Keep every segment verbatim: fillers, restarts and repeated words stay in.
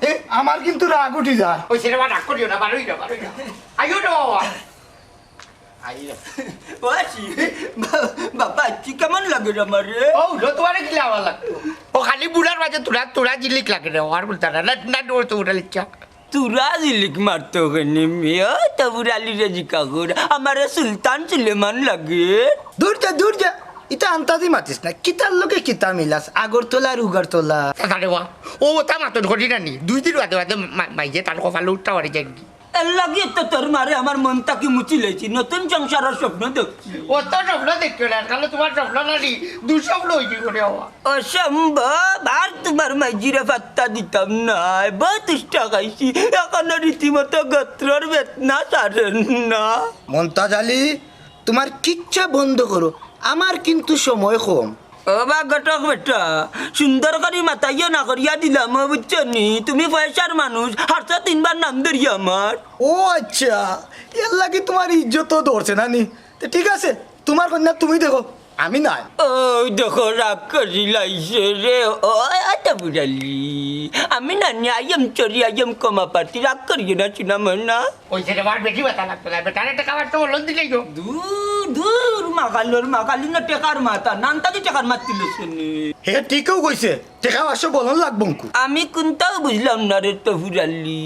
এ, আমার কিন্তু রাগ উঠি যায়। ওই ছেলে রাগ করিও না, বারোই না, বারোই না। আইও না বাবা। আইও। ও আছি। বা-, বাবা, আছি, কেমন লাগে রে আমার রে? ও, উঠো, তোমারে কি লাভ লাগতো? ও খালি বুড়ার মাঝে তোরা, তোরা জিলিক লাগে রে, আর বলতে না, না, না, ডোর তো উঠে লিখা। তোরা জিলিক মারতো কেনে মিয়া? ও, তবুর আলীরে জিকা কর। আমারে সুলতান সুলেমান লাগে। দূর যা, দূর যা। ইতা আন্তাজি মাতিস না। কিতার লগে কিতা মিলাস? আগরতলা আর উগারতলা। দাদা রে ওয়া, ও ওটা মাতন করি না নি। দুই দিন বাদে বাদে মা-, মাইজে তার কপালে উঠতে পারি যাই। এর লাগি তো তোর মারে আমার মন থাকি মুছি লইছি। নতুন সংসারর স্বপ্ন দেখছি। ও তো স্বপ্ন দেখছো না, তাহলে তোমার স্বপ্ন না নি, দুঃস্বপ্ন হইছে করে বাবা। অসম্ভব, আর তোমার মাইজিরে পাত্তা দিতাম না। বহুত উষ্টা খাইছি, এখনো রীতিমতো গত্রর বেদনা সারের না। মন্তাজ আলী, তোমার কিচ্ছা বন্ধ করো, আমার কিন্তু সময় কম। ও বা ঘটক বেটা, সুন্দর করি মাতাইও না করিয়া দিলাম, ও বুঝছো নি? তুমি পয়সার মানুষ, হারছো তিনবার নাম ধরি আমার। ও আচ্ছা, এর লাগি তোমার ইজ্জত তো ধরছে না নি? তো ঠিক আছে, তোমার কন্যা তুমি দেখো, আমি নাই। ও দেখো, রাগ করি লাইছে রে। ও, এটা বুঝালি। আমি না নি, I am sorry, I am ক্ষমা প্রার্থী, রাগ করিও না, শোনা মনা। ওই ছেলে আমার বেশি ব্যথা লাগতো না, বেটারে টেকা পাঁচশো বলন দিলেই গো। দূর, দূর, মাগালোর মাগালি না টেকার মাথা, নানতাজি টেকার মাত তুলেছে নি। হে ঠিকও কইছে, টেকা পাঁচশো বলন লাগবো অঙ্কু। আমি কোনটাও বুঝলাম না রে তফুর আলী।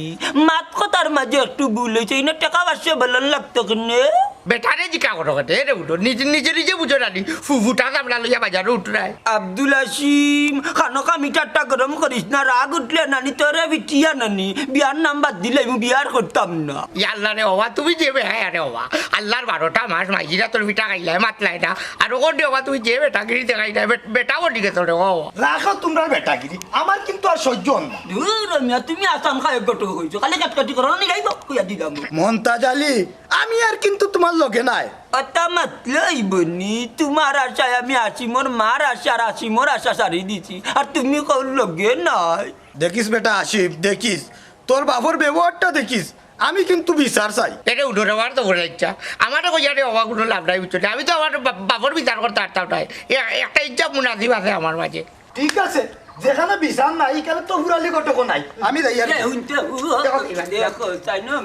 মাত কথার মাঝে একটু ভুল হইছে, ইনো টেকা পাঁচশো বলন লাগতো কেনে? বেটারে জিকা করো কেনে, এরে উঠো, নিজে, নিজে, নিজে বুঝো না নি। ফু-, ফুটা চামড়া লইয়া বাজারো উঠরায়। আব্দুল হাসিম, খানো খামি ঠাট্টা গরম করিস না, রাগ উঠলে নানি তোরে বিটিয়া নানি, বিয়ার নাম বাদ দিলে আমি বিয়ার করতাম না। ইয়াল্লা রে বাবা, তুমি যে বেহায়া রে বাবা, আল্লাহর বারোটা মাস মাইজিরা তোর পিঠা খাইলায়, মাতলায় না, আর ওখান রে বাবা তুমি যে বেটাগিরি দেখাই না, বে-, বেটা বলি গেছো রে বাবা। রাখো তোমরা বেটাগিরি, আমার কিন্তু আর সহ্য হন না। দূর মিয়া, তুমি আসাম খায় গটক হইছো, খালি কাটকাটি করো, নিরাই বক কইয়া দিলাম। মন্তাজ আলী, আমি আর কিন্তু তোমার লগে নাই। অতা মাতলই বনি, তোমার আশায় আমি আসিমর মার আশা আর আসিমর আশা সারি দিছি, আর তুমি কও লগে নাই। দেখিস বেটা আসিফ, দেখিস, তোর বাপর ব্যবহারটা দেখিস, আমি কিন্তু বিচার চাই। এটা উঠো রে, আর তো বলে ইচ্ছা। আমারে কইয়া রে বাবা কোনো লাভ নাই, বুঝছো নি? আমি তো আমার বা-, বাপর বিচার করতে পারতাম না। এ-, একটা ইচ্ছা মুনাসিব আছে আমার মাঝে। ঠিক আছে, যেখানে বিচার নাই, এখানে তো ফুরালি ঘটকও নাই। আমি যাই আর। এ, হুনতে, উ, দেখো, দেখো, তাই না?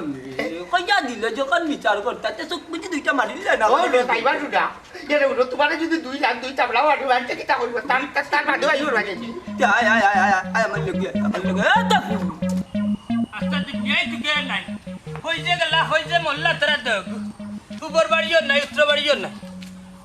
কইয়া দিল যখন বিচার করতে, তে চোখ বুঝি দুইটা মারিল না। ও, রে, তাই বা শুনা। এরে উঠো, তোমারে যদি দুই লাখ দুই চামড়া মারি মারতে কিতা করবো? তার, তার, তার বাদে আইও না দেখি। আয়, আয়, আয়, আয়, আয়, আমার লগে, আমার লগে। এ, তো। আস্তে আস্তে বিয়াই তো বিয়াই নাই। কই যে গেলা, কই যে মরলা তোরা তো। উপর বাড়িও নাই, উত্তর বাড়িও নাই।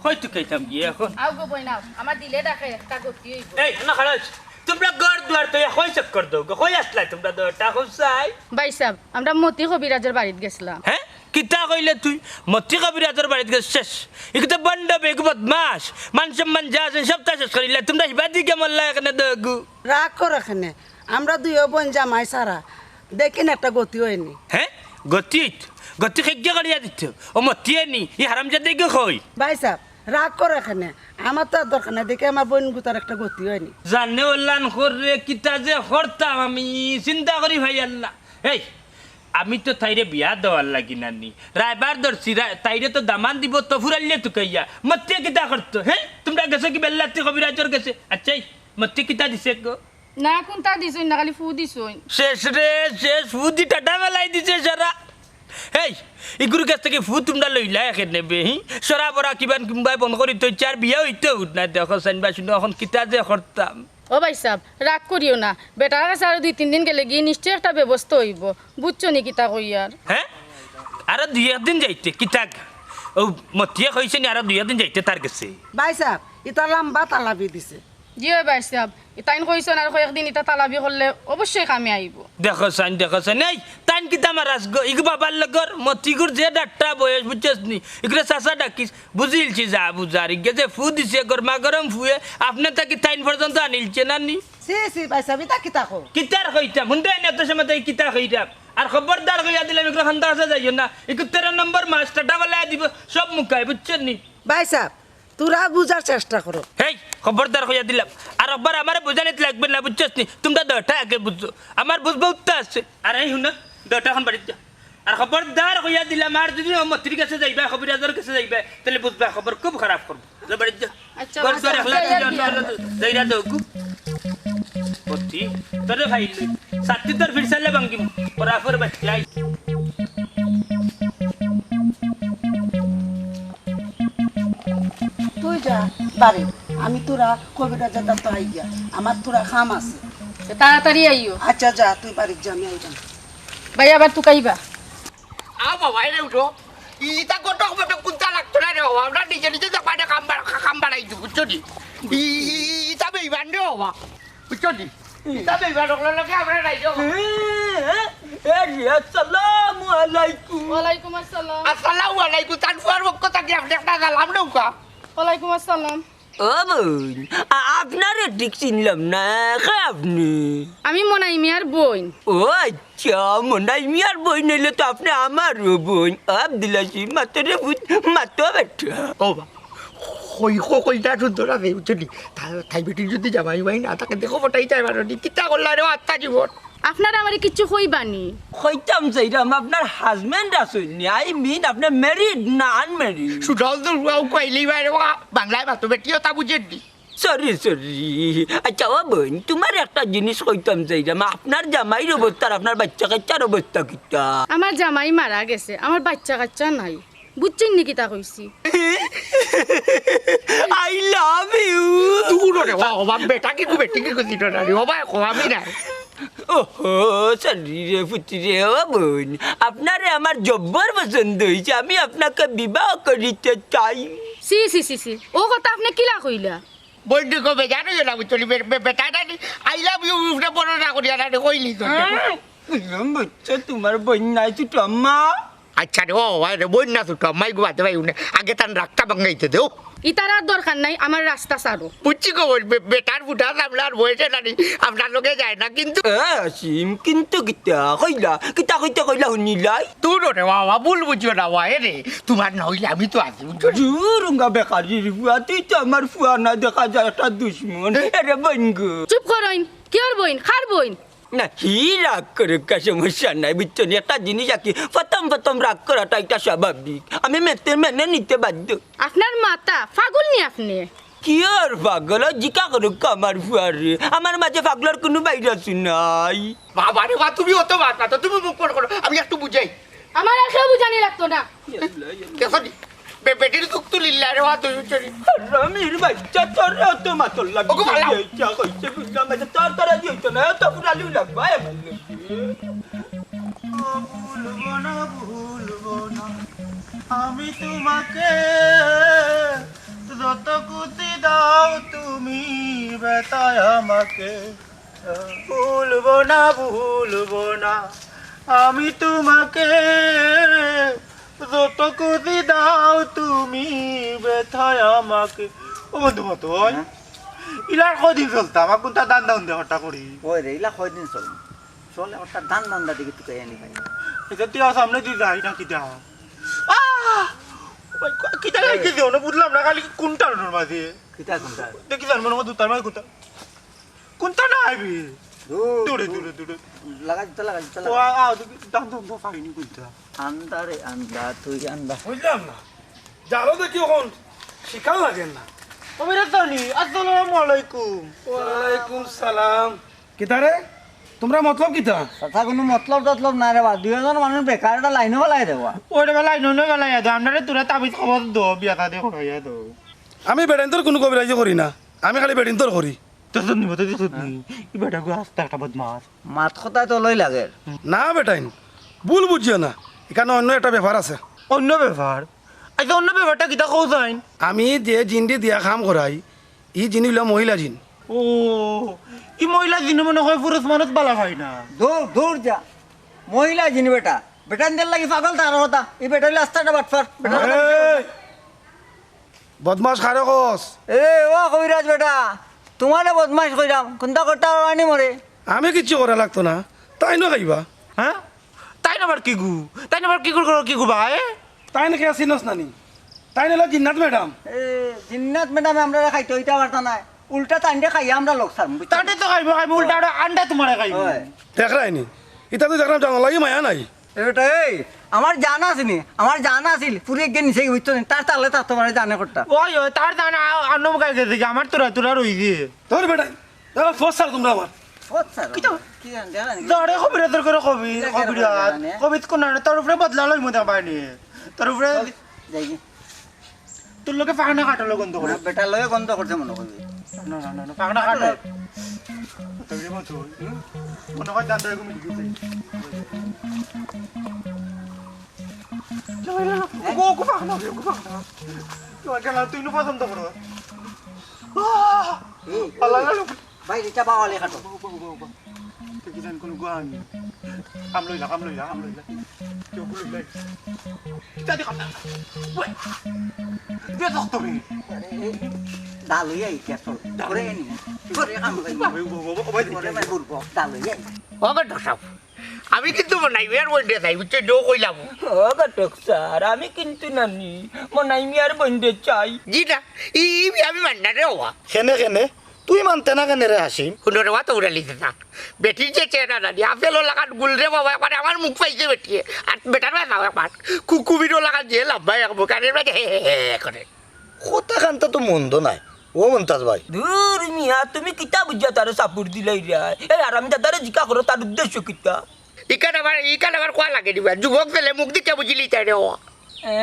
কই তো খাইতাম গিয়া এখন? আও গো বইন, আও। আমার দিলে ডাকে, একটা গতি হইব। এই, না খাড়া হইছে। তোমরা ঘর দুয়ার তো এখন চক্কর দেও গো। কই আসলাই তোমরা তো, তা খুব চাই। ভাই সাহেব, আমরা মতি কবিরাজর বাড়িত গেছিলাম। হ্যাঁ? কিতা কইলে তুই? মতি কবিরাজর বাড়িত গেছ শেষ। ইগু তো বন্ড বে, ইগু বদমাস। মান সম্মান যা আছে সবটা শেষ করিলে। তোমরা হিবাদি কে মল্লা এখানে দগু। রাগ করো এখানে। আমরা দুইও বইন জামাই সারা। দেখি না একটা গতি হয়নি। হ্যাঁ? গতি হইত? গতি খেগে করিয়া দিত। ও মতি এনি, ই হারামজাদা ইগু কই? ভাই সাহেব, রাগ করো এখানে। আমার তো আর দরকার নাই। দেখি আমার বইন গুতার একটা গতি হয়নি। জানে ওলান কররে, কিতা যে করতাম আমি, চিন্তা করি ভাই আল্লাহ। এই, আমি তো তাইরে বিয়া দেওয়ার লাগি নানি। রায়বার ধরছি, রা-, তাইরে তো দামান দিব, তো ফুরাইলে তুকাইয়া। মতিয়ে কিতা করতো, হ্যাঁ? তোমরা গেছো কি বেল্লাতি কবিরাজর গেছে? আচ্ছা, এই মতিয়ে কিতা দিছে গো? না, কোনটা দিছইন না, খালি ফু দিছইন। শেষ রে, শেষ। ফু দি টাটা মেলাই দিছে সারা। এই, ইগুর গেছ থাকি ফু তোমরা লইলা একে নেবে, হি? সরা বরা কিবান কিম্বায় বন্ধ করি তো চার বিয়া হইতে উঠ না। দেখো সাইন বা শুনো, এখন কিতা যে করতাম। ও ভাই সাহেব, রাগ করিও না, বেটার কাছে আরো দুই তিন দিন গেলে গিয়ে নিশ্চয় একটা ব্যবস্থা হইব, বুঝছো নি কিতা কইয়ার? হ্যাঁ, আরো দুই একদিন যাইতে কিতা? ও মতিয়ে কইছে নি আরো দুই একদিন যাইতে তার গেছে। ভাই সাহেব, ইতা লম্বা তালাবি দিছে। জি অয় ভাই সাহেব, তাইন কইছইন আর কয়েকদিন ইতা তালাবি করলে অবশ্যই কামে আইব। দেখো সাইন, দেখো সাইন, এই তাইন কিতা মারাস গো? ইগু বাবার লগর, মতিগুর যে ডাট্টা বয়স, বুঝছস নি? ইগুরে চাচা ডাকিস, বুঝিলছি যা বুঝার। ইগে যে ফু দিছে, গরমা গরম ফুয়ে, আপনে তাকি তাইন পর্যন্ত আনিলছে না নি? সি, সি, ভাই সাহেব, ইতা কিতা কও? কিতার কইতাম, হুনতে আইন এত সময় তাই কিতা কইতাম? আর খবরদার কইয়া দিলাম, ইগুরে খান্দা আছে যাইও না। ইগু তেরো নম্বর মাছ, টাটা বেলায় দিব, সব মুখায়, বুঝছস নি? ভাই সাহেব, তোরা বুঝার চেষ্টা করো। হেই, খবরদার কইয়া দিলাম। আর একবার আমারে বুঝানিত লাগবে না, বুঝছস নি? তোমরা দশটা আগে বুঝছো। আমার বুঝ বউততা আছে। আর এই হুনো, দশটা এখন বাড়িত যা। আর খবরদার কইয়া দিলাম, আর যদি ও মতির গেছে যাইবা, কবিরাজর গেছে যাইবা, তাইলে বুঝবা খবর খুব খারাপ করব। যা বাড়িত যা। আচ্ছা, ঘর দুয়ার আচ্ছা, একলা আচ্ছা, তুই যা, আচ্ছা। যা, যা, যাইরা দেও গু। মতি, তোরে খাইলে। ছাত্তি তোর ফিরসালে ভাঙ্গিম। বরাবর বাচ্চাই। তুই যা বাড়ি, আমি তোরা কবিরাজের দ্বার তো আইয়া, আমার তোরা কাম আছে। তাড়াতাড়ি আইও। আচ্ছা যা, তুই বাড়িত যা, আমি আইলাম। ভাই আবার তুকাইবা। আও বাবা, এরে উঠো। ইটা ঘটক বটক কুন্তা লাগতো না রে বাবা, আমরা নিজে নিজে দোকানে কাম বাড়-, কাম বাড়াই দিব, বুঝছো নি? ই-, ই-, ই-, ইটা বেইমান রে বাবা, বুঝছো নি? ইটা বেইমান অকলর লগে আমরা নাই রে বাবা। এ, এ, এ, আসসালামু আলাইকুম। ওয়ালাইকুম আসসালাম। আসসালামু আলাইকুম, তান ফুয়ার পক্ষ থাকি আপনে একটা সালাম দেউক্কা। ওয়ালাইকুম আসসালাম। ও বইন, আ-, আপনারে ঠিক চিনলাম না, কে আপনে? আমি মনাই মিয়ার বইন। ও আচ্ছা, মনাই মিয়ার বইন অইলে তো আপনে আমারও বইন। আব্দুল হাসিম, মাতরে পুত, মাতো বেটা। ও বা, কই, কই, কইটা সুন্দর আছে, বুঝছো নি? তা-, তাই বেটি যদি জামাই বাই না থাকে, দেখো ফটাই যায় পারো নি। কিতা করলা রে, আত্মা জীবন। আপনারা আমারে কিচ্ছু কইবা নি? কইতাম চাইরাম, আপনার husband আছইন নি? I mean, আপনে married না unmarried? সুঠাও তো রুয়াও কইলেই বাইরে বা, বাংলায় মাতো বেটিও তা বুঝেন নি। Sorry, sorry। আচ্ছা, ও বইন, তুমারে একটা জিনিস কইতাম চাইরাম, আপনার জামাইর অবস্থা আর আপনার বাইচ্চা কাইচ্চার অবস্থা কিতা? আমার জামাই মারা গেছে, আমার বাইচ্চা কাইচ্চা নাই। বুঝছইন নি কিতা কইছি? I love you। দূর রে, ও, ও, বাপ, বেটা কি কু, বেটি কি কু, দিল না রে, ও ভাই, ও, আমি নাই। ওহো, sorry রে, ফুটি রে, ও বইন, আপনারে আমার জব্বর পছন্দ অইছে, আমি আপনাকে বিবাহ করিতে চাই। ছি, ছি, ছি, ছি, ও কথা আপনে কিলা কইলা? বইন, তুই কবে জানো যে না, বুঝলি, বে-, বে-, বেটা জানি, I love you, উঠে বড় না করিয়া না রে, কইলি তো। হুম, বুঝলাম, বুঝছো, তুমার বইন নাই, ছোট আম্মা। আচ্ছা রে, ও, ও, রে, বইন না ছোট আম্মা, ইগু বাদে ভাই, উনি আগে তান রাগটা ভাঙাইতে দেও। ইতার আর দরকার নাই, আমার রাস্তা ছাড়ো। বুঝছি গো, বইন, বে-, বেটার ফুটা সামলার বয়সে নানি, আপনার লগে যায় না, কিন্তু এ, আসিম, কিন্তু কিতা কইলা? কিতা কইতে কইলা হুনিলাই? দূর রে বাবা, ভুল বুঝিও না, ওয়া, এ রে, তুমার না অইলে আমি তো আছি, বুঝছো নি? জুরুঙ্গা বেকারির ফুয়া, তুই তো আমার ফুয়া না, দেখা যায় একটা দুশমন। এরে বইন গো। চুপ করইন, কিওর বইন? কার বইন? না, হি রাগ করুক্কা, সমস্যা নাই, বুঝছো নি? একটা জিনিস আর কি, প্রথম প্রথম রাগ করাটা এটা স্বাভাবিক। আমি মেতে-, মেনে নিতে বাধ্য। আপনার মাথা পাগল নি আপনে? কিওর পাগল? ও জিকা করুক্কা আমার ফুয়ারে। আমার মাঝে পাগলর কুনু virus নাই। বাবা রে বা, তুমি অত মাত মাতো, তুমি মুখ বন্ধ করো, আমি একটু বুঝাই। আমার আর কেউ বুঝানি লাগতো না। দেখো নি, বে-, বেটির দুখ তুলিল্লা রে বা, তুই চলি। হারামির বাইচ্চা, তোর অত মাতর লাগি ওগো, বালা। ইচ্ছা কইছে, বুঝলাম না, তোর তোরা দিও তো না, অত ফুরালিও লাগবা, এ ভালো। ভুলবো না, ভুলবো না, আমি তোমাকে, যত খুশি দাও তুমি, ব্যথায় আমাকে। ভুলবো না, ভুলবো না, আমি তোমাকে, যত খুশি দাও তুমি, ব্যথায় আমাকে। ও বন্ধু মতন, হ্যাঁ? ইলার কদিন চলতাম, আর কোনটা দান দাউন দে হঠাৎ করি। ওই রে, ইলা কয়দিন চলবো? চলে, ওটা ধান ধান্দা দিকে তুকাই আনি ভাই। এটা তুই আর সামনে দিয়ে যাই না কিতা? আহ! ওই ক-, কিতা এই। লাগছে যে ওনে বুঝলাম না, খালি কোনটা ওর মাঝে? কিতা কোনটা? দেখি যার মনে হয় দুটার মাঝে কোনটা? কোনটা না আইবি? দূর। দূরে, দূরে, দূরে। লাগা জুতা, লাগা জুতা, ও, লাগা। আ, আ, দেখি, দাম, দাম, দাম, পাইনি কোনটা? আন্দা রে আন্দা, তুই আন্দা। বুঝলাম না। জানো দেখি এখন শিকার লাগে না। ও, বেটা তনি, আসসালামু আলাইকুম। ওয়ালাইকুম সালাম। কিতা রে? তোমরা মতলব কিতা? কথা কোনো মতলব টতলব নাই রে বা, দুইজন মানুষ বেকার একটা লাইনে ফালাই দেওয়া। ওই রে বা, লাইনে ফালাই দেওয়া, আমরা রে তোরা তাবিজ খবর দো, বিয়া শাদি করাইয়া দো। আমি বেটাইন্তর কোনো কবিরাজি করি না, আমি খালি বেটিন্তর করি। তো শুননি, তো শুননি। হ্যাঁ। এই বেটা গো আস্তা একটা বদমাশ। মাত কথা তো লই লাগে। না বেটাইন, ভুল বুঝিও না, এখানে অন্য একটা ব্যাপার আছে। অন্য ব্যাপার? আচ্ছা, অন্য ব্যাপারটা কিতা কও যাইন? আমি যে জিনটি দিয়া কাম করাই, ই জিন অইল মহিলা জিন। ও, ই মহিলা জিন মনে হয় পুরুষ মানুষ বালা পায় না। দূর, দূর যা। মহিলা জিন বেটা। বেটাইন্তর লাগি পাগল তার কথা। ই বেটা অইল আস্তা একটা বাটপার। বেটা এই! বদমাশ কারে কস? এ, ও কবিরাজ বেটা, তোমারে বদমাশ কইরাম, কোনটা করতে পারবানি মরে? আমি কিচ্ছু করা লাগতো না, তাইন খাইবা। হ্যাঁ? তাইন আবার কিগু? তাইন আবার কিগু করো, কিগু বা, এ? তাইন কে চিনস না নি? তাইন অইলা জিন্নাত ম্যাডাম। এ, জিন্নাত ম্যাডামে আমরারে খাইতো ইতা পারতা নায়। উল্টা তাইনরে খাইয়া আমরা লোক ছাড়মু, বুঝছো? তাইনরে তো খাইবো, খাইবো, উল্টা আরো আন্ডা তোমারে খাইবো। অয়। দেখরায়নি? ইতা তো দেখরাম জানার লাগি মায়া নাই। এ বেটা, এই, আমার জান আছে নি? আমার জান আছিল, পুরে গিয়া নিচে গিয়া বুঝতো নি? তার তালে তার তোমারে জানে করতা। ওই, ওই, তার জান আ-, অন্য মুখে গেছে কি? আমার তোরা, তোরা রই গিয়ে। ধর বেটা, দেখো, ফোর্স ছাড় তোমরা আমার। কিতা? কি জানি, জানি। যারে কবিরাজর ঘরো কবি, কিতা কবিরাজ, জানি? কবিরাজ কোন না, তার উপরে বদলা লইমু দেখবায়নি। তার উপরে চল, যাই গি। তোর লগে পাখনা কাটলো গন্ধ করে। না, বেটার লগে গন্ধ করছে মনে করি। না, না, না, না, পাখনা কাটলো। তোর মতো। হুম? মনে হয় দাঁত এরকম ঢুকেছে। ও, ও, ও, পাখনা, ও, পাখনা। তোমার কেন তুই নু পছন্দ করো? আহ! এই, আল্লাহ, এই, আল্লাহ। ভাই, এটা বাওয়ালে কাটো। বাবা, বাবা, বাবা। তুই কি জান কোনো গুয়া আনি? কাম লইলা, কাম লইলা, কাম লইলা। কেউ গুলি লই। কিতা দেখা না? ওই। দে তো তুমি। আরে, এই ডাল হইয়া এই কে চল। ডাল। করে নি। করে কাম লই। বাবা, বাবা, বাবা, বাবা, পরে আমি বলবো, ডাল হইয়া। ও গো, দর্শক। আমি কিন্তু মনাই মিয়ার বইনরে চাই, বুঝছো? জো কইলাম। ও ঘটক স্যার, আমি কিন্তু নানি মনাই মিয়ার বইনরে চাই। জি না, ই, ই, আমি মান্না রে ওয়া। কেনে, কেনে? তুই মানতে না কেনে রে হাসিম? হুনো রে ওয়া তো উড়ালি দে না। বেটির যে চেহারা নানি, আপেলও লাগান গুল রে বাবা, একবারে আমার মুখ পাইছে বেটিয়ে। আর বেটার ভাই যাও একবার। কুকুবিরও লাগান যে লাম্বা এক মুখ, আর এর মাঝে হে হে হে হে করে। কথা কান্তা তো মন্দ নায়। ও মন্তাজ ভাই। দূর মিয়া, তুমি কিতা বুঝিয়া তারে সাপুর দিলাইরা? এই আরামজাদারে জিকা করো, তার উদ্দেশ্য কিতা? ইকান আবার, ইকান আবার কোয়া লাগে দিবা। যুবক ছেলে মুখ দিতে বুঝিলি তাই রে ও। এ,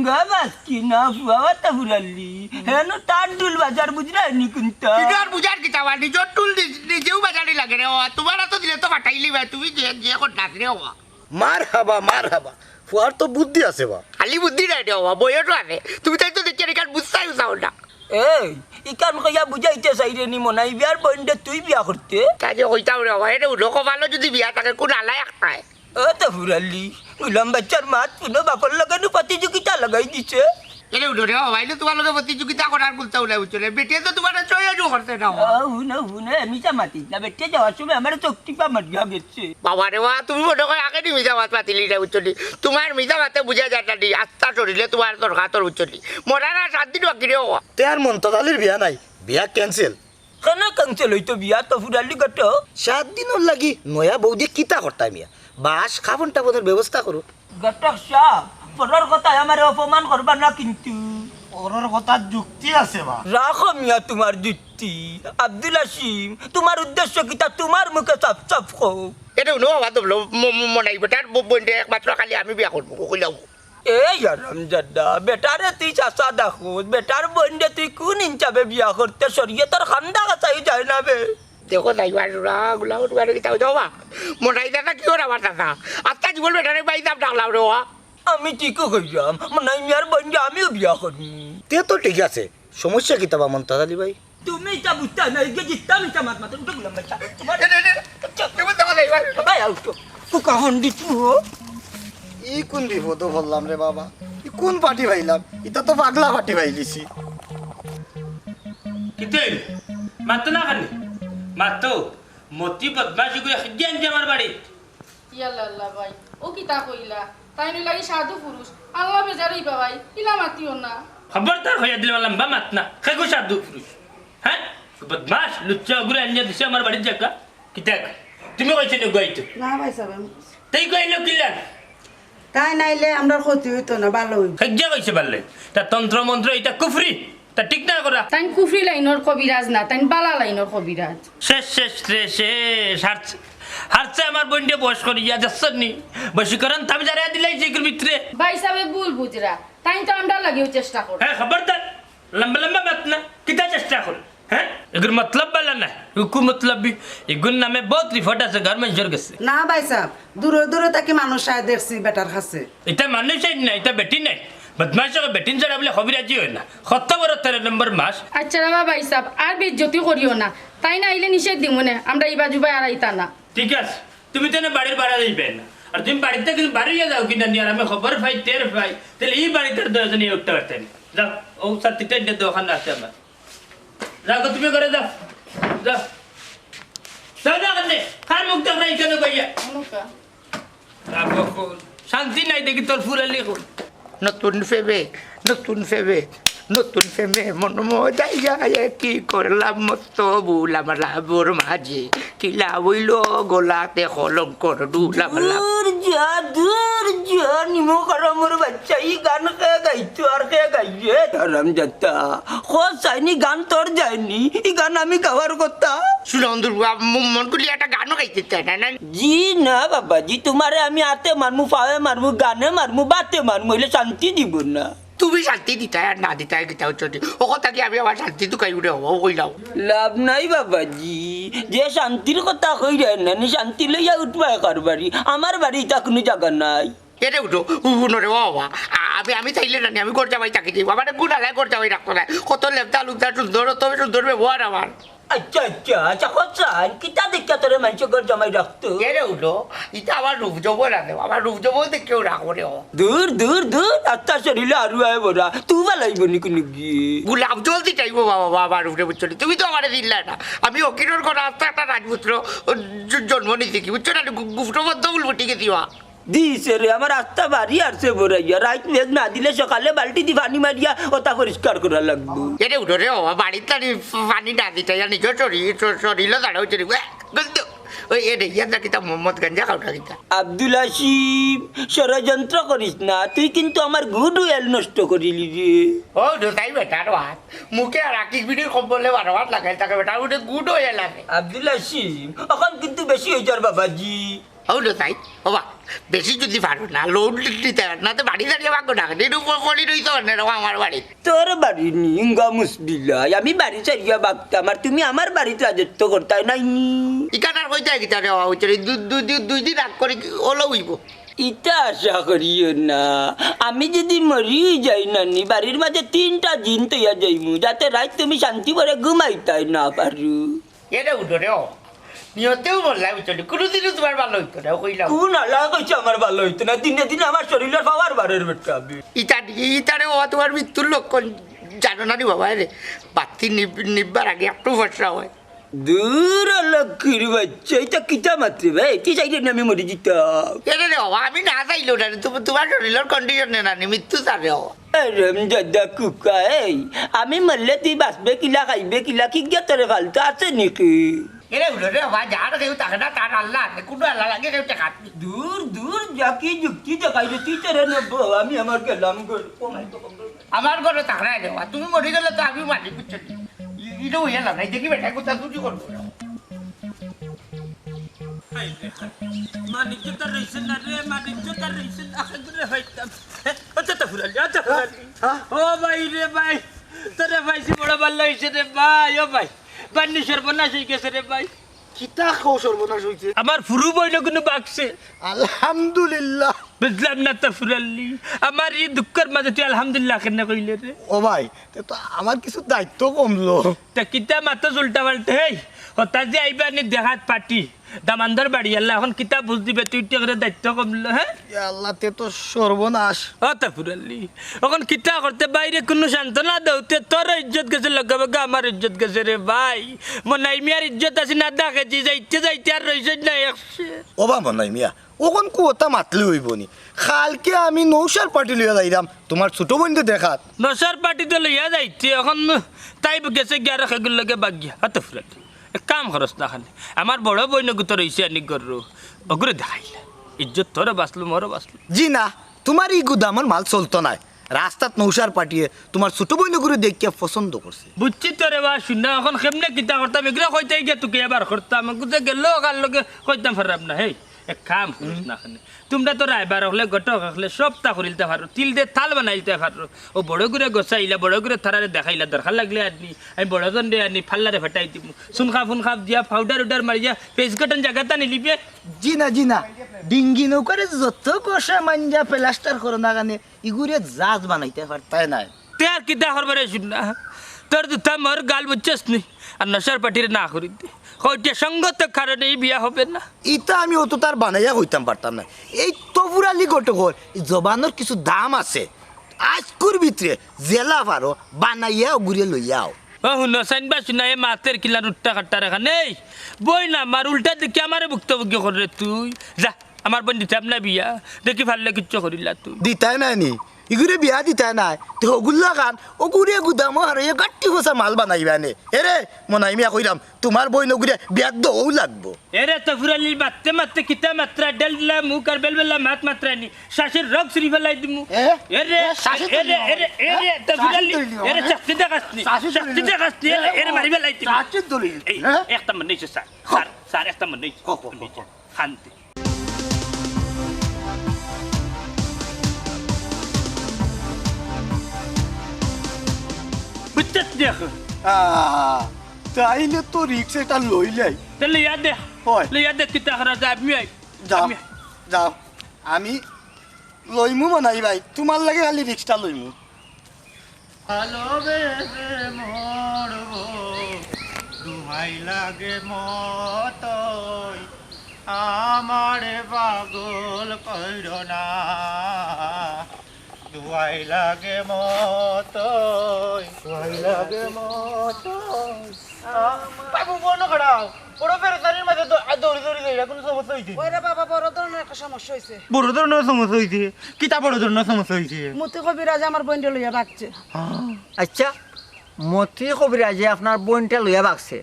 গা বাস কি না, ফুয়া বাতা ফুরালি। হেন তার ডুল বাজার বুঝলাই নি কুন্তা? ইটার বুঝার কিতা বা? নিজর ডুল নিজ-, নিজেও বাজারি লাগে রে ও। তোমার তো দিলে তো ফাটাইলি ভাই, তুমি যে, যে কর নাচ রে ও। মার হাবা, মার হাবা। ফুয়ার তো বুদ্ধি আছে বা। খালি বুদ্ধি নাই রে বাবা, বইও তো আছে। তুমি তাই তো দেখি আর ইকান বুঝতাই চাও না। এই, ইকান কইয়া বুঝাইতে চাই রে নি মনাই বিয়ার বইনরে তুই বিয়া করতে? তাই যে কইতাম রে বাবা, এটা উঠো কপালো যদি বিয়া থাকে, কোন আলাই একটায়। ও তো ফুরালি, গুলাম বাচ্চার মাত পুনো বাপর লগে নু প্রতিযোগিতা লাগাই দিছে। এরে উঠো রে বাবা, এটা তোমার লগে প্রতিযোগিতা করার কুন্তা উলাই উঠছে রে। বেটিয়ে তো তোমার চয়েসও করছে না। ও, হুনো, হুনো, এ মিছা মাতিস না, বেটিয়ে যাওয়ার সময় আমার চোখ টিপা মারিয়া গেছে। বাবা রে বাবা, তুমি মনে হয় আগে নি মিছা মাত মাতিলি না, বুঝছো নি? তোমার মিছা মাতে বুঝা যায় না নি, আস্তা শরীরে তোমার দরকার তোর, বুঝছো নি? মরার আর সাত দিন বাকি রে বাবা। তে আর মন্তাজ আলীর বিয়া নাই, বিয়া cancel। কেনে cancel হইতো বিয়া তো ফুরালি গট? সাত দিনর লাগি নয়া বউ দিয়া কিতা করতাম মিয়া? বাস, খাবন টাবনের ব্যবস্থা করো। ঘটক সাব, পরর কথায় আমারে অপমান করবা না কিন্তু। পরর কথার যুক্তি আছে বা। রাখো মিয়া তোমার যুক্তি। আব্দুল হাসিম, তোমার উদ্দেশ্য কিতা? তোমার মুখে সাফ সাফ কও। এটা হুনো বাবা, তো ম-, ম-, মনাই বেটার ব-, বইনরে একমাত্র খালি আমি বিয়া করবো, কইলাম। এই হারামজাদা, বেটারে তুই চাচা দেখোস, বেটার বইনরে তুই কোন ইনসাফে বিয়া করতে? শরীয়তর খান্দা কাছাই যায় না বে। দেখো যাইবার রা, গুলা উঠবার কিতা হইতো বা। মনাই দাদা কি ওর আমার দাদা? আত্মা জীবন বেটারে ভাই দাম ডাকলাম রে ওয়া। আমি ঠিকও কইলাম, মনাই মিয়ার বইনরে আমিও বিয়া করমু। তে তো ঠিক আছে, সমস্যা কিতা বা মন্তাজ আলী ভাই? তুমি ইটা বুঝতায় না, এই যে জিততাম ইটা মাত মাতে, উঠো গুলাম ভাই, চা, তোমার এ, এ, এ, এ, এ, ভাই, আউট। কুকা হন্ডি তু হো। ই কোন বিপদো পড়লাম রে বাবা? ই কোন পার্টি পাইলাম? ইটা তো পাগলা পার্টি পাইলিছি। কিতে? মাতো না খালি। মাতো। মতি বদমাশি করে জ্ঞান দে আমার বাড়ি। ইয়াল্লা আল্লাহ ভাই, ও কিতা কইলা? তাইন লাগি সাধু পুরুষ, আল্লাহ বেজার অইবা ভাই, ইলা মাতিও না। খবরদার কইয়া দিলাম, লম্বা মাত না। কে কয় সাধু পুরুষ? হ্যাঁ? বদমাশ, লুচ্চা অগুরে আনিয়া দিছে আমার বাড়ির জাগা। কিতা? তুমি কইছো নি গো আইতো? না ভাই সাব, আমি তাই কইলো কিলা? তাই নাইলে আমরার ক্ষতি হইতো না, ভালা অইবো। হেজ্জা কইছে পারলে। তা তন্ত্র মন্ত্র ইটা কুফরি। তা ঠিক না করা। তাইন কুফরি লাইনর কবিরাজ না, তাইন বালা লাইনর কবিরাজ। শেষ, শেষ রে, শেষ। হারছে, হারছে আমার বইনরে বয়স করিয়া যাচ্ছেন নি। বশীকরণ তাবিজ আরে দিলাই যে এগুর ভিতরে। ভাই সাবে ভুল বুঝরা, তাইন তো আমরার লাগিও চেষ্টা করে। হ্যাঁ, খবরদার। লম্বা লম্বা মাত না। কিতা চেষ্টা করে? হ্যাঁ? এগুর মতলব বালা না। হুকু মতলবি। এগুর নামে বহুত রিপোর্ট আছে গার্মেন্টসর গেছে। না ভাই সাব, দূরে দূরে থাকি মানুষ আয় দেখছি বেটার কাছে। ইটা মানুষ আইন না, ইটা বেটি নাই। বদমাশ অকল বেটিন ছাড়া বুলে কবিরাজি অয় না। কত বড় তেরো নম্বর মাস। আচ্ছা রে বাবা, ইসাব, আর বেইজ্জতি করিও না। তাইন আইলে নিষেধ দিমু নে, আমরা ইবা যুবায় আর আইতা না। ঠিক আছে, তুমি তো এনে বাড়ির বারা যাইবে না। আর তুমি বাড়িত থাকি বারইয়া যাও কিনা নি, আর আমি খবর পাই, টের পাই, তাইলে ই বাড়িত আর দুইজনে উঠতা পারতায় না। যাও, ও সাথীটা এনে দোকান আছে আমার। যাও গো, তুমি ঘরো যাও। যাও। যাও না কেনে? কার মুখ দেখরায় ইখানো বইয়া? শান্তি নাই দেখি তোর ফুরালি এখন। নতুন ফেবে, নতুন ফেবে, নতুন ফেবে মন মজাইয়া কি করলাম মস্ত বুলাম লাবর মাঝে। কিলা অইলো গলাতে কলঙ্কর ডুলাম লাব। দূর যা, দূর যা, নিমক আরাম ওর বাচ্চা, ই গান কে গাইতো আর কে গাইয়ে? হারামজাদা, খোঁজ চাইনি, গান তোর যায়নি, ই গান আমি গাওয়ার কথা। শুনো, বন্ধু, মন খুলি একটা গানও গাইতে চায় না, না? জি না বাবাজি, তোমারে আমি আতে মারমু, ফাওয়ে মারমু, গানে মারমু, বাতে মারমু, অইলে শান্তি দিব না। তুমি শান্তি দিতায় আর না দিতায় কিতা অইছে? ও কথা কি আমি আমার শান্তি তো খাই উঠে হবো, কইলাম। লাভ নাই বাবাজি, যে শান্তির কথা কইরা না, নি শান্তি লইয়া উঠবায় কার বাড়ি, আমার বাড়ি ইতা কুনু জাগা নাই। এরে উঠো, উঠো রে বাবা। আ-, আমি, আমি চাইলে না নি, আমি ঘর জামাই থাকি যাইব। আমার গুণ আলাই ঘর জামাই রাখতো না। কত লেপটা লুপটা সুন্দর, তবে সুন্দর ব্যবহার আমার। আচ্ছা, আচ্ছা, আচ্ছা, হোসেন, কিতা দেখিয়া তোরে মানষে ঘর জামাই রাখতো? এরে উঠো, ইটা আমার রূপ যৌবন আছে, আমার রূপ যৌবন দেখে কেউ রাখবো রে ও। দূর, দূর, দূর, আত্মা শরীরে আরু আয় বড়া, তুই বালাইব নি কুনু গিয়ে। গোলাপ জল দিতাইব বাবা, বাবা, আমার উপরে বুঝছো নি? তুমি তো আমারে দিলা না। আমি অকিরর ঘরে আস্তা একটা রাজপুত্র জ-, জন্ম নিছি কি, বুঝছো না? গু-, গুপ্তবদ্ধ ফুল ফুটি গেছি বা। দিছে রে, আমার আস্তা বাড়ি আরছে বড়াইয়া। রাইত মেঘ না দিলে সকালে বালতি দি পানি মারিয়া ওটা পরিষ্কার করা লাগবো। এরে উঠো রে বাবা, বাড়িত পানি, পানি না দিতে, ইয়া নিজের শরীর, শ-, শরীরও দাঁড়া হচ্ছে রে। ওয়া, গলতো। ওই এরে, ইয়া না কিতা মোহাম্মদ গাঞ্জা খাওটা কিতা? আব্দুল হাসিম, ষড়যন্ত্র করিস না, তুই কিন্তু আমার গুড উইল নষ্ট করিলি রে। ও, দোতাই বেটার বাত। মুখে আর আকিস বিড়ির কম্বলে বারো হাত লাগাই থাকে বেটা, ওটা গুড উইল লাগে। আব্দুল হাসিম, এখন কিন্তু বেশি হয়ে যার বাবাজি। হউলো তাই, ওবা, বেশি যদি পারো না, লোড নিতে পারো না, তো বাড়ি ছাড়িয়া ভাগো না, এর উপর কলি রইতে পারে না, এরকম আমার বাড়ি। তোর বাড়ি নি, ইঙ্গা মুসবিলাই, আমি বাড়ি ছাড়িয়া ভাগতাম, আর তুমি আমার বাড়িত রাজত্ব করতায় নাই নি। ইখান আর কই যায় কিতা রে, ওবা, ওই চলে দুই, দুই, দুই, দুই দিন রাগ করে কি ওলো হইব? ইতা আশা করিও না, আমি যদি মরি যাই নানি, বাড়ির মাঝে তিনটা জিন তৈয়া যাইমু, যাতে রাইত তুমি শান্তি ভরে ঘুমাইতায় না পারো। এরে উঠো রে, ও নিয়তেও বললাই, বুঝছো নি? কোনোদিনও তোমার ভালো হইতো না, কইলাম। কোন আল্লাহ কইছে আমার ভালো হইতো না? দিনে দিনে আমার শরীরের পাওয়ার বাড়ের বেটা আমি। ইতা, ইতারে বাবা তোমার মৃত্যুর লক্ষণ জানো না নি বাবা? এরে বাতি নিব-, নিববার আগে একটু ফসরা হয়। দূর লক্ষ্মীর বাচ্চা, ইতা কিতা মাতরে ভাই? তুই চাইলে না আমি মরি যিতাম। এরে রে বাবা, আমি না চাইলেও না, তুমি, তোমার শরীরের কন্ডিশনে না নি, মৃত্যু চারে বাবা। আরাম দাদা কুকা, এই, আমি মরলে তুই বাঁচবে কিলা, খাইবে কিলা, কি গিয়া তোরে ফালতু আছে নাকি? এরে উঠো রে বাবা, যার কেউ থাকে না, তার আল্লাহ আছে, কোনো আল্লাহ লাগে কেউ টেকাত নি। দূর, দূর, যা কি যুক্তি দেখাই রে, তুই তোরে নেবো, আমি আমার গেলাম গো। আমার ঘরে থাকরায় রে বাবা, তুমি মরি গেলে তো আমি মারি, বুঝছো নি? ই-, ইটা হইয়া লাভ নাই, দেখি বেটা কোথা চুরি করবো। মানিক তো তার রইছে না রে, মানিক তো তার রইছে না, আগে করে হইতাম। আচ্ছা, তা ফুরালি, আচ্ছা, ফুরালি। হ্যাঁ? ও ভাই রে ভাই, তোরে পাইছি, বড় ভালা হইছে রে ভাই, ও ভাই। বান্নি সর্বনাশ হই গেছে রে ভাই। কিতা কও সর্বনাশ হইছে? আমার ফুরু বইন কুনু বাগছে। আলহামদুলিল্লাহ। বুঝলাম না তো ফুরালি, আমার ই দুঃখর মাঝে তুই আলহামদুলিল্লাহ কেনে কইলে রে? ও ভাই, তে তো আমার কিছু দায়িত্ব কমলো। তা কিতা মাতস উল্টা পাল্টা, হেই, হতা যে আইবা নি দেখাত পার্টি, দামান্দর বাড়ি আল্লাহ, এখন কিতা বুঝ দিবে তুই, টেকরে দায়িত্ব কমলো, হ্যাঁ? ইয়া আল্লাহ, তে তো সর্বনাশ। ও তা ফুরালি, এখন কিতা করতে বাইরে কুনু সান্ত্বনা দেও, তে তোর ইজ্জত গেছে লগে লগে আমার ইজ্জত গেছে রে ভাই। মনাই মিয়ার ইজ্জত আছে না দেখেছি, যাইতে যাইতে আর রইছে না একশো। ও বা মনাই মিয়া, অখন কুতা মাতলে অইবো নি? কালকে আমি নৌশার পার্টি লইয়া যাইরাম, তোমার ছোট বইনরে দেখাত। নৌশার পার্টি তো লইয়া যাইতে, অখন তাই গেছে গিয়া আর হেগুর লগে বাগিয়া। আতো ফুরালি, এক কাম করস না খালি, আমার বড় বইন গুতো রইছে আনি গরু, অগুরে দেখাইলা। ইজ্জত তোরও বাঁচলো, মোরও বাঁচলো। জি না, তোমার ই গুদামর মাল চলতো নায়। রাস্তাত নৌশার পার্টিয়ে তোমার ছোট বইন গুরে দেখিয়া পছন্দ করছে। বুঝছি তো রে বা, শুন না, অখন কেমনে কিতা করতাম, এগুলা কইতে গিয়া তোকে আবার করতাম, বুঝে গেল কার লগে কইতাম পারলাম না। হেই, এক কাম করিস না খালি, তোমরা তো রায়বার হকলে, ঘটক হকলে, সবতা করিলতা পারো, তিল দে থাল বানাইলতা পারো। ও বড় গুরে গোসাইলা, বড় গুরে তারারে দেখাইলা, দরকার লাগলে আনি, আমি বড় জনরে আনি, ফাল্লারে ফাটাই দিমু। সুনখা ফুনখা দিয়া, পাউডার উডার মারিয়া, ফেস গঠন জাগাত আনি লিবে। জি না, জি না, ডিঙ্গি নৌকারে যত গোসা মাঞ্জা প্লাস্টার করো না কেনে, ইগুরে জাজ বানাইতে পারতায় নায়। তে আর কিতা করবে রে শুন না? তোর দুটা মোর গাল বুঝছস নি? আর নৌশার পার্টিরে না করি দে। কইতে সঙ্গত কারণে ই বিয়া হবে না। ইতা আমি অত তার বানাইয়া কইতাম পারতাম না। এই তো ফুরালি ঘটকর ই জবানর কিছু দাম আছে। আইজকুর ভিতরে যেলা পারো বানাইয়া অগুরে লইয়া আও। ও হুনো, সাইন বা শুনা, এ মাতের কিলা নুট্টা কাট্টা রেখা নেই। বইন আমার উল্টা দেখি আমারে ভুক্তভোগী করে রে তুই। যা, আমার বইন দিতাম না বিয়া। দেখি পারলে কিচ্ছু করিলা তুই। দিতায় নায় নি? ইগুরে বিয়া দিতায় নায়, তে হগুর লাখান অগুরে গুদামো হারাইয়া গাট্টি ফসা মাল বানাইবায় নে। এরে, মনাই মিয়া কইরাম, তুমার বইন অগুরে বিয়া দেওয়াউ লাগবো। এরে তফুর আলী, মাততে মাততে কিতা মাতরা, ডেলডেলা মুখ আর বেলবেলা মাত মাতরা নি। শাশুর রগ ছিড়ি ফালাই দিমু। এ? এরে, এ, শাশুর এরে, তুলি এরে, আমার। এরে, হ্যাঁ? তফুর শাশুর আলী, তুলি আমার। এরে, শাস্তি দেখাস নি। শাশুর তুলি শাস্তি আমার। দেখাস নি, এরে, এ, এরে, ও, মারি ফালাই দিমু। শাশুর তুলি, এই, হ্যাঁ? একটা মিনিট, স্যার। হ্যাঁ। স্যার, স্যার, একটা মিনিট। হ্যাঁ, হ্যাঁ, হ্যাঁ, হ্যাঁ। শান্তি। বুঝছস নি এখন? আহ, তাইলে তো রিস্ক এটা লইলাই। তে লইয়া দে। হয়। লইয়া দে, কিতা করা যায়, আমি আই। যাও, আমি যাও। আমি লইমু মনাই ভাই, তুমার লাগি খালি রিস্কটা লইমু। ভালোবেসে মরবো, দুহাই লাগে মতই, আমারে পাগল কইরো না। দুহাই লাগে মতই, দুহাই লাগে মতই। আ, বাবু, বনো খাড়াও। বড় পেরেশানির মাঝে দ-, আ, দৌড়ি দৌড়ি যাই, কোনো সমস্যা হইছে? ওই রে বাবা, বড় ধরনের একটা সমস্যা হইছে। বড় ধরনের সমস্যা হইছে? কিতা বড় ধরনের সমস্যা হইছে? মতি কবিরাজে আমার বইনরে লইয়া ভাগছে। হ্যাঁ। আচ্ছা, মতি কবিরাজে আপনার বইনটা লইয়া ভাগছে,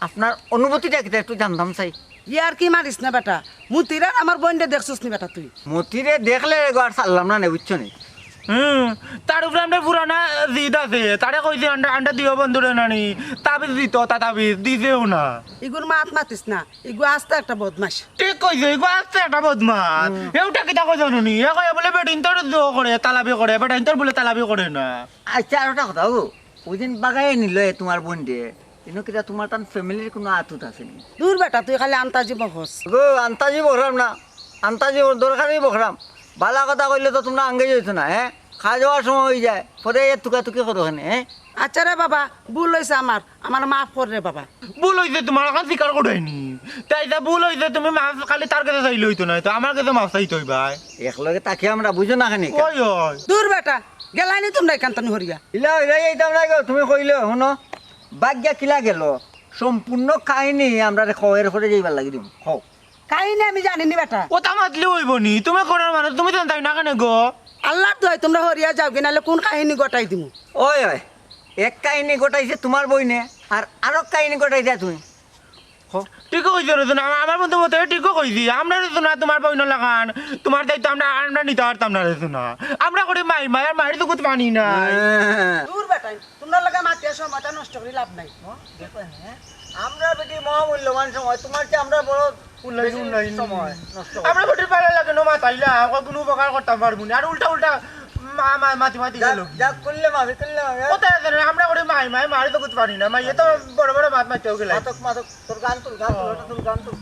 আপনার অনুভূতিটা কিতা একটু জানতাম চাই। ইয়ার কি মারিস না বেটা, মতিরে আর আমার বইনরে দেখছস নি বেটা তুই? মতিরে দেখলে এগো আর ছাড়লাম না নে, বুঝছো নি? হুম, তার উপরে আমরা পুরানা জিদ আছে, তারে কইছি আমরা, আমরা দিও বন্ধুরে নানি, তাবিজ দিত, তা তাবিজ দিছেও না। ইগুর মাত মাতিস না, ইগু আস্তা একটা বদমাশ। ঠিক কইছে, ইগু আস্তা একটা বদমাশ। হুম। এউটা কিতা কই জানো নি? এ কয় বলে বেটিন্তর দোয়া করে, তালাবি করে, বেটাইন্তর বলে তালাবি করে না। আচ্ছা, আর একটা কথা, ও, ওই দিন বাগাই নিল এ তোমার বইনরে, ইনো কিতা তোমার তান ফ্যামিলির কোনো আতুত আছে নি? দূর বেটা, তুই খালি আন্তাজি বকস। গো, আন্তাজি বকরাম না, আন্তাজি ওর দরকারই বকরাম। বালা কথা কইলে তো তোমরা আঙ্গেজ হইতো না, হ্যাঁ? খাওয়া যাওয়ার সময় হয়ে যায়, পরে এ তুকাতুকি করো কেনে, হ্যাঁ? আচ্ছা রে বাবা, ভুল হইছে আমার, আমার মাফ কর রে বাবা। ভুল হইছে তোমার, এখন স্বীকার করায়নি। তাই যা ভুল হইছে, তুমি মাফ খালি তার কাছে চাইলে হইতো না, তো আমার কাছে মাফ চাইতে হইবায়। একলগে তাকে আমরা বুঝো না কেনে? ওই, ওই। দূর বেটা, গেলাইনি তোমরা এখান তনে হরিয়া। ইলা হইলে এইতাম না গো, তুমি কইলে হুনো, বাদ গিয়া কিলা গেল, সম্পূর্ণ কাহিনী আমরা রে কও, এরপরে যাইবার লাগি দিম, কও। কাহিনী আমি জানি নি বেটা। ওটা মাতলে হইব নি, তুমি করার মানুষ, তুমি জানতাই না কেনে গো? আল্লাহর দোয়াই তোমরা হরিয়া যাওগি, নাইলে কোন কাহিনী ঘটাই দিমু। ওই, ওই, এক কাহিনী ঘটাইছে তোমার বইনে, আর আরক কাহিনী ঘটাইছে তুমি। হো। ঠিক কইছো রে, না, আমার বন্ধু মতে ঠিক কইছি। আমরা রে না তোমার বইন লাখান, তোমার দায়িত্ব আমরা, আমরা নিতে পারতাম না রে না। আমরা করি মাই, মাই আর মাইর তো কুত পানি নাই। হ্যাঁ। দূর বেটাই, তোমরা লাগা মাতিয়া সময়টা নষ্ট করি লাভ নাই। হ্যাঁ? দেখো, হ্যাঁ? আমরা বেটি মহামূল্যবান সময়, তোমার চেয়ে আমরা বড় মূল্যবান বেশি উন্নয়ন। সময় নষ্ট করি। আমরা বেটির পালা লাগে না মাতাইলা, ওকে কোনো উপকার করতাম পারবো না। আর উল্টা উল্টা মা, মা, মাতি মাতি যা, গেল। যা করলে মামি, করলে মামি, হ্যাঁ? কোথায় আছে রে? আমরা করি মাই, মাই, মারি তো করতে পারি না। মাই, এত বড় বড় মাত মারতে হবে গেলে। মাতক, মাতক, তোর গান তুল, গান তুল, ওটা তুল, গান তুল।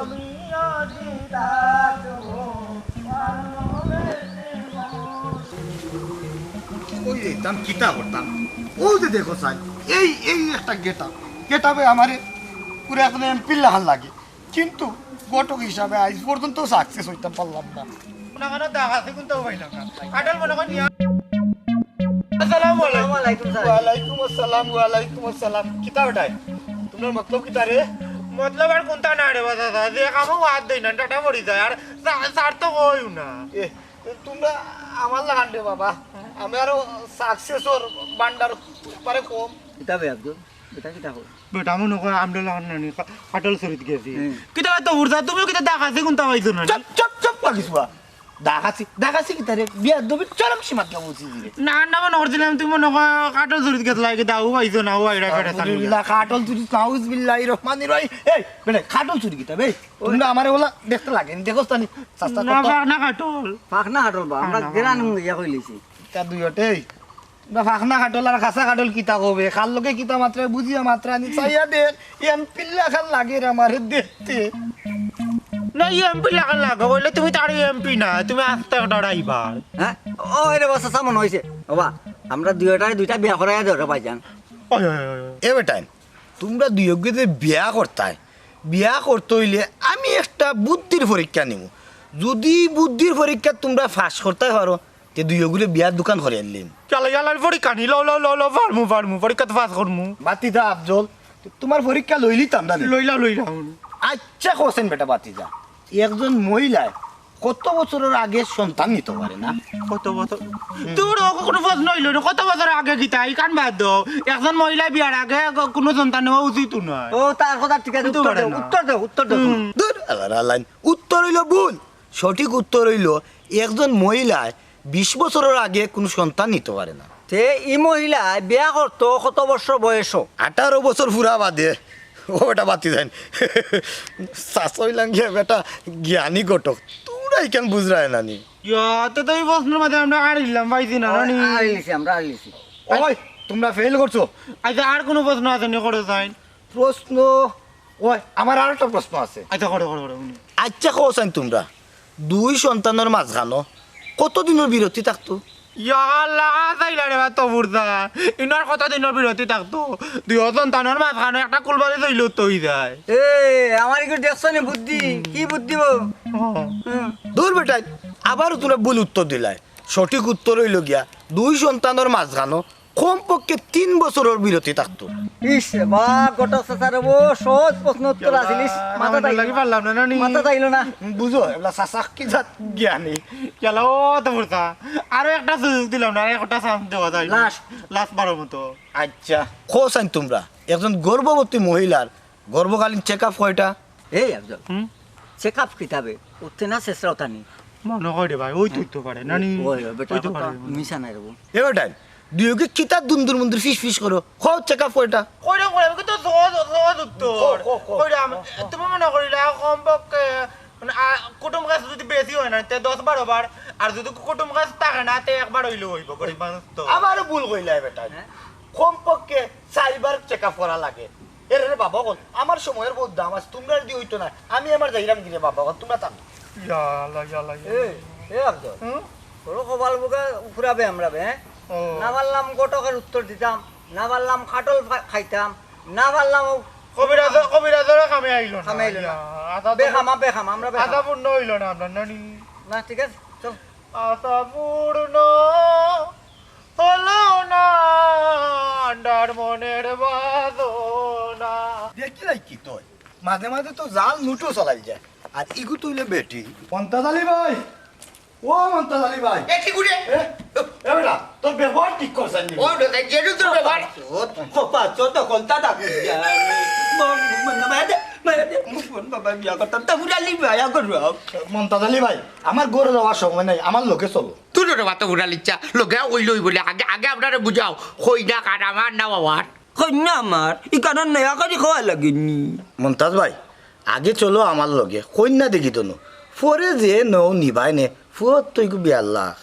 আমি আজ রাত হো, ওই যে, তাম কিতা করতাম? ও যে দেখো সাই, এই, এই একটা গেটআপ, গেটআপে আমারে পুরো এখন এমপির লাখান লাগে, কিন্তু ঘটক হিসাবে আইজ পর্যন্ত সাকসেস হইতাম পারলাম না। মনে হয় না, দেখা আছে, কোনটাও পাইলাম না। আটল মনে হয় নিয়া। আসসালামু আলাইকুম। ওয়ালাইকুম সালাম। ওয়ালাইকুম আসসালাম, ওয়ালাইকুম আসসালাম। কিতা বেটায়? তোমার মতলব কিতা রে? মতলব আর কোনটা না রে বাবা, দাদা, যে কামও হাত দেই না, টাটা পড়ি যায়, আর সা-, স্যার তো কইও না। এ, তোমরা আমার লাখান রে বাবা, আমি আরো সাকসেসর ভান্ডার পারে কম। কিতা বে আব্দুল, এটা কিতা কর? বেটা মনে কয় আমরা লাখান নানি, কা-, কাটল চুরিত গেছি। হুম। কিতা তো উর্জা, তুমিও কিতা ডাকাতি কোনটা পাইছো না? চুপ, চুপ, চুপ, পাকিস বা। ডাকাতি, ডাকাতি কিতা রে? বিয়াদবির চরম সীমাত গিয়া পৌঁছি দিলে। না, না, মনে করছিলাম তুমি মনে কয় কাটল চুরিত গেছিলা, কিতা ও পাইছো না, ও আইরা ফেরে চালু। আলহামদুলিল্লাহ, কাটল চুরি, নাউজুবিল্লাহির রহমানির রহিম। এই, বেটা, কাটল চুরি কিতা বে? তোমরা আমারে ওলা দেখতে লাগে, দেখোস তা নি? চাচা না, কত? পাকনা কাটল। পাকনা কাটল বা, আমরা পাকনা গেরান কাটল। ইয়া কইলিছি। তা দুইটাই। বা পাকনা কাটল আর কাঁচা কাটল কিতা কবে? কার লগে কিতা মাতরা বুঝিয়া মাতরা নি চাইয়া দে। এমপি লাখান লাগে রে আমারে দেখতে। না, এমপি লাখান লাগে, বললে তুমি তার এমপি না, তুমি আস্তে একটা ড্রাইভার। হ্যাঁ? ও, এরে বাবা, চাচা মনে হইছে। বাবা, আমরা দুইটারে দুইটা বিয়া করাইয়া দেও রে ভাইজান। ওই, ওই, ওই, ওই। এ বেটাইন, তোমরা দুইওগে যে বিয়া করতায়, বিয়া করতে হইলে আমি একটা বুদ্ধির পরীক্ষা নিমু। যদি বুদ্ধির পরীক্ষা তোমরা পাস করতে পারো, তে দুইওগুরে বিয়ার দোকান করে আনলিম। ইয়ালা, ইয়ালা, পরীক্ষা নি, লও, লও, লও, লও, পারমু, পারমু, পরীক্ষা তো পাস করমু। বাতিজা আফজল, তোমার পরীক্ষা লইলিতাম না নি? লইলা, লইলা। আচ্ছা, হোসেন বেটা বাতিজা, একজন মহিলায় কত বছরর আগে সন্তান নিতো পারে না? কত বছর? তোর ও কোনো প্রশ্ন অইলো না। কত বছর আগে কিতা? ইখান বাদ দেও। একজন মহিলা বিয়ার আগে ক-, কোনো সন্তান নেওয়া উচিত নয়। ও, তার কথা ঠিক আছে, উত্তর দেও, উত্তর দেও, উত্তর দেও। হুম। দূর, আল্লাহ, আল্লাহ। উত্তর অইলো ভুল। সঠিক উত্তর অইলো, একজন মহিলায় বিশ বছরর আগে কোনো সন্তান নিতো পারে না। তে ই মহিলায় বিয়া করতো কত বছর বয়সো? আঠারো বছর পুরা বাদে। ও বেটা বাতি যাইন। চাচা অইলাম গিয়া বেটা জ্ঞানী ঘটক। তুমরা ইখান বুঝরায় না নি? ইয়া, তে তো ই প্রশ্নর মাঝে আমরা আড়িলাম পাইছি না, ও, না নি? আড়িলিছি, আমরা আড়িলিছি। ওই, তুমরা ফেল করছো। আচ্ছা, আর কোনো প্রশ্ন আছে নি, করো যাইন। প্রশ্ন, ওই, আমার আর একটা প্রশ্ন আছে। আচ্ছা, করো, করো, করো, হুনি। আচ্ছা, কও চাইন তুমরা, দুই সন্তানর মাঝখানো কত দিনর বিরতি থাকতো? ইয়া আল্লাহ, চাইলা রে বা তো বুঝা। ইনার কত দিনর বিরতি থাকতো? দুই সন্তানর মাঝখানো একটা কুলবালি ধইলে তো অই যায়। এ, আমার একটু দেখছো নি বুদ্ধি? কি বুদ্ধি গো? ও। হুম। দূর বেটাইন, আবার তুমরা ভুল উত্তর দিলায়। সঠিক উত্তর অইলো গিয়া, দুই সন্তানর মাঝখানো কমপক্ষে তিন বছরর বিরতি থাকতো। ইস রে বা, ঘটক চাচার ও সহজ প্রশ্ন উত্তর আছিল। ইস, মাথা আমার তাইলো লাগি না। পারলাম না, না নি? মাথা তাইলো না। বুঝো, এবলা চাচা কি জাত জ্ঞানী। গেল ও তো বুঝা। আরো একটা সুযোগ দিলাম না, আরো একটা chance দেওয়া যায়। Last। Last বারর মতো। আচ্ছা, কও চাইন তুমরা, একজন গর্ভবতী মহিলার গর্ভকালীন check up কয়টা? এই আফজল, হুম? Check up কিতাবে? উঠতে না শেষরাও তা নেই। মনে হয় রে ভাই, ওই তো হইতে পারে, না নি? ওই, ওই বেটা, হইতে কথা পারে। মিছা নাই রে বউ। এ বেটা, দুইও কি কিতা দুন্দুর মুন্দুর ফিস ফিস করো? কও check up কয়টা? কইরাম কইরাম, আমি তো সহজ, সহজ উত্তর। কও, কও, কও। কইরাম, কও, কও। তুমি মনে করিলা কমপক্ষে, মানে, আ, কুটুম কাজ যদি বেশি হয় না, তে দশ বারো বার, আর যদি কুটুম কাজ থাকে না, তে একবার অইলেও অইবো, গরিব মানুষ তো। আবারও ভুল কইলা এ বেটা। হ্যাঁ? কমপক্ষে চাইরবার check up করা লাগে। এরে রে বাবা অকল, আমার সময়র বহুত দাম আছে, তুমরার দি অইতো না, আমি আমার যাইরাম গিরে বাবা অকল, তুমরা থাকো। ইয়া আল্লাহ, ইয়া আল্লাহ, ইয়া এ, আল্লাহ। এ আফজল, হুম? তোর কপাল বুকে ফুরাবে আমরা বে, হ্যাঁ? ও। না পারলাম ঘটকের উত্তর দিতাম, না পারলাম কাটল ফা-, খাইতাম, না পারলাম ও কবিরাজ, কবিরাজরে কামে আইলো না। কামে আইলো না। ইয়া, আশা তো বেখামা, বেখামা, আমরা বেখামা। আশা পূর্ণ অইলো না আপনার, না নি? না, ঠিক আছে, চল। আশা পূর্ণ হলো না, আন্ডার মনের বাসনা। দেখি নাই কি তুই? মাঝে মাঝে তো জাল নুটো চালাই যায়। আর ইগু তুইলে বেটি। মন্তাজ আলী ভাই, ও মন্তাজ আলী ভাই। এ কি করে? এ, এ বেটা, তোর ব্যবহার ঠিক করছস নি? ও বেটা, যেটু তোর ব্যবহার। ও, খোপা, ছোট কলতা ডাক দিয়া। মায়া দে, মায়া দে, মুখ বন্ধ, বাবা, বিয়া করতাম। তা বুড়ালি ভাই, আগর বাপ। মন্তাজ আলী ভাই, আমার ঘরে যাওয়ার সময় নাই, আমার লগে চলো। তুই রে বাতো বুড়ালিচ্ছা, লগে অইল অই বলে, আগে, আগে আপনারে বুঝাও, কইনা কার, আমার না বাবার? কইনা আমার, ই কারণ নয়া করি কওয়া লাগেনি। মন্তাজ ভাই, আগে চলো আমার লগে, কইনা দেখি তো নো। পরে যে নও নিবায় নে, ফুয়ত তো ইগু বিয়ার লাখ।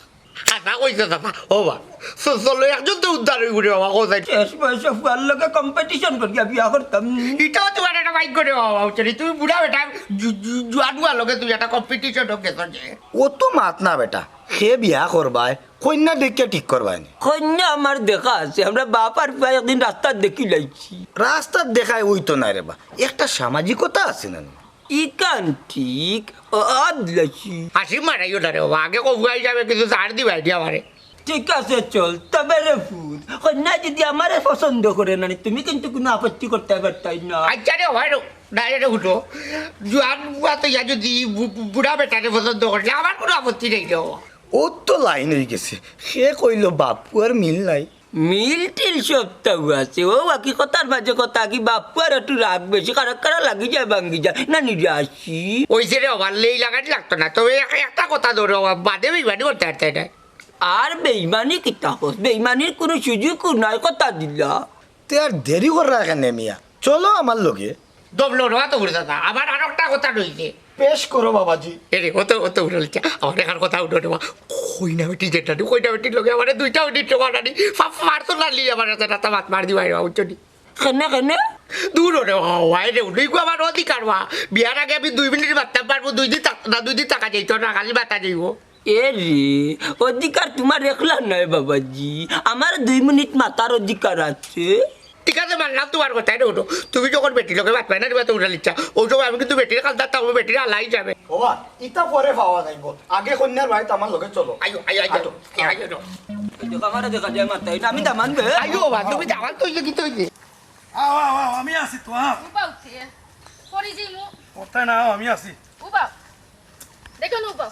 হাছা কইছো চাচা, ও বা, চ-, চলো একজন তো উদ্ধার অই ঘুরে বাবা, কোথায়? শেষ বয়সে ফুয়ার লগে competition করিয়া বিয়া করতাম নি। ইটাও তোমার একটা ভাগ্য রে বাবা, বুঝছো নি? তুমি বুড়া বেটা, জু-, জু-, জুয়ান ফুয়ার লগে তুমি একটা competition-ও গেছো যে। অত মাত না বেটা, কে বিয়া করবায়, কইনা দেখিয়া ঠিক করবায় নি। কইনা আমার দেখা আছে, আমরা বাপ আর ফুয়া একদিন রাস্তাত দেখিলাইছি। রাস্তাত দেখায় অইতো নায় রে বা, একটা সামাজিকতা আছে না নি? ইখান ঠিক, ও আদলাছি। হাসি মারাইও না রে বাবা, আগে কবুয়া হিসাবে কিছু ছাড় দিবা এটি আমারে। ঠিক আছে চল, তবে রে ফুত, কইনা যদি আমারে পছন্দ করে না নি, তুমি কিন্তু কোনো আপত্তি করতে পারতায় না। আচ্ছা রে, হয় রে, না রে, উঠো। জুয়ান ফুয়া তো ইয়া যদি বু-, বু-, বুড়া বেটারে পছন্দ করে, আমার কোনো আপত্তি নেই রে বাবা। ও তো লাইন অই গেছে। সে কইলো, "বাপ ফুয়ার মিল নাই।" মিল টিল সবতাউ আছে। ও বাকি কথার মাঝে কথা, কি বাপ ফুয়ার একটু রাগ বেশি, কারা কারা লাগি যায়, ভাঙ্গি যায়। না, নিজে আসি। ওই যে রে বাবা, লেই লাগানি লাগতো না। তবে এক-, একটা কথা ধরো, বাদে বেইমানি করতে পারতে না। আর বেইমানি কিতা কস? বেইমানির কোনো সুযোগও নাই, কথা দিলা। তে আর দেরি কররা কেনে মিয়া? চলো আমার লগে। দম লো না তো উড়ে দাদা, আবার আর একটা কথা রইছে। পেশ করো বাবাজি। এরে, অত, অত উড়ে লিখা, আমার এখান কথা উঠো রে বা। কইনা বেটি যেটা নি, কইনা বেটির লগে আমার দুইটা বেটি জমা নানি। ফাপ মারতো না লি আমার সাথে রাতা মাত মার দিবাই রে বা, বুঝছো নি? কেনে, কেনে? দূর ওরে বা, ওয়াই রে, উঠেই গো আমার অধিকার বা। বিয়ার আগে আমি দুই মিনিট মারতাম পারবো, দুই দিন থাকতো না, দুই দিন থাকা যাইতো না, খালি মাতা যাইবো। এ রে, অধিকার তোমার একলা নয় বাবাজি, আমার দুই মিনিট মাতার অধিকার আছে। ঠিক আছে, মানলাম তোমার কথা, এটা উঠো। তুমি যখন বেটির লগে মাত পাই না, দিবা তো উঠাল ইচ্ছা। ওই সময় আমি কিন্তু বেটির কান্দার থাকবো, বেটির আলাই যাবে। বাবা, ইতা পরে পাওয়া যাইবো। আগে কন্যার বাড়িতে আমার লগে চলো। আইও, আইও, আইও। আটো। আইও, আইও। এই দেখো, আমারে দেখা যায় মাত্র, এটা আমি দামান বে। আইও বাবা, তুমি দামান তো ইয়ে কি তো ইয়ে। আও, আও, আও, আমি আছি তো, আও। উবাও তে। পড়ি যাইমু। ওটা না, আও, আমি আছি। উবাও। দেখো না, উবাও।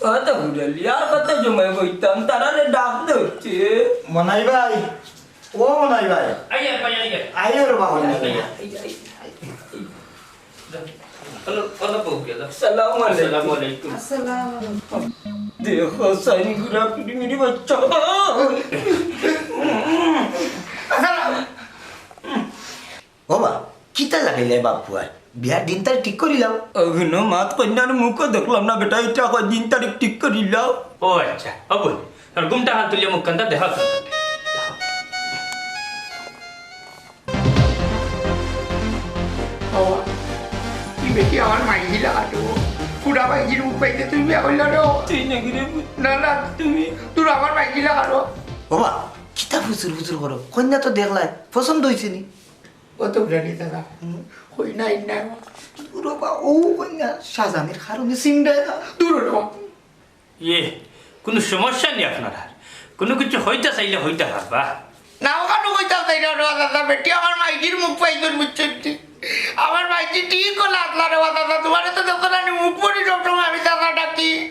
কত ঘুরালি, আর কত সময় বইতাম, তারারে ডাক ধরছে। মনাই ভাই, ও মনাই ভাই। আইয়া, ভাই, আইয়া। আইও রে বাবা, মনাই ভাই। আইয়া, আইয়া, আইয়া। হ্যালো, হ্যালো, বউ গেল। আসসালামু আলাইকুম। আসসালামু আলাইকুম। আসসালামু আলাইকুম। দেখো, সাইন গুলা পিটি মিটি বাচ্চা। ও বা, কিতা লাগাইলে বাপ পুয়ায়? বিয়ার দিন তারিখ ঠিক করিলাও। অগুনো মাত কইন্যার মুখও দেখলাম না বেটা, ইটা কয় দিন তারিখ ঠিক করিলাও। ও আচ্ছা, ও বইন, তোর ঘুমটা হাত তুলিয়া মুখ কান্তা দেখা। বাবা, তুই বেটি আমার মাইজি লাগাতো। পুরা মাইজির মুখ পাইতে তুই বিয়া করলে রে। তুই নাকি রে? না, না, তুমি। তুই আমার মাইজি লাগাতো। বাবা, কিতা ফুসুর ফুসুর করো? কইন্যা তো দেখলায়, পছন্দ হইছে নি? ও তো উঠানি দাদা। হুম। কইন্যা ইন্না। দূর বা, ও কইন্যা শাহজাহানের কারণে সিংড়ায় না। দূর হ রে বা। ইয়ে, কুনু সমস্যা নি আপনারার? কুনু কিছু হইতা চাইলে হইতা পারবা। না, ওখানে কইতাম চাই না রে বা দাদা, বেটি আমার মাইজির মুখ পাইছইন, বুঝছইন নি? আমার মাইজি ঠিক করলা আতলা রে বা দাদা, তোমারে তো যখন আমি মুখ পড়ি সবসময় আমি দাদা ডাকি।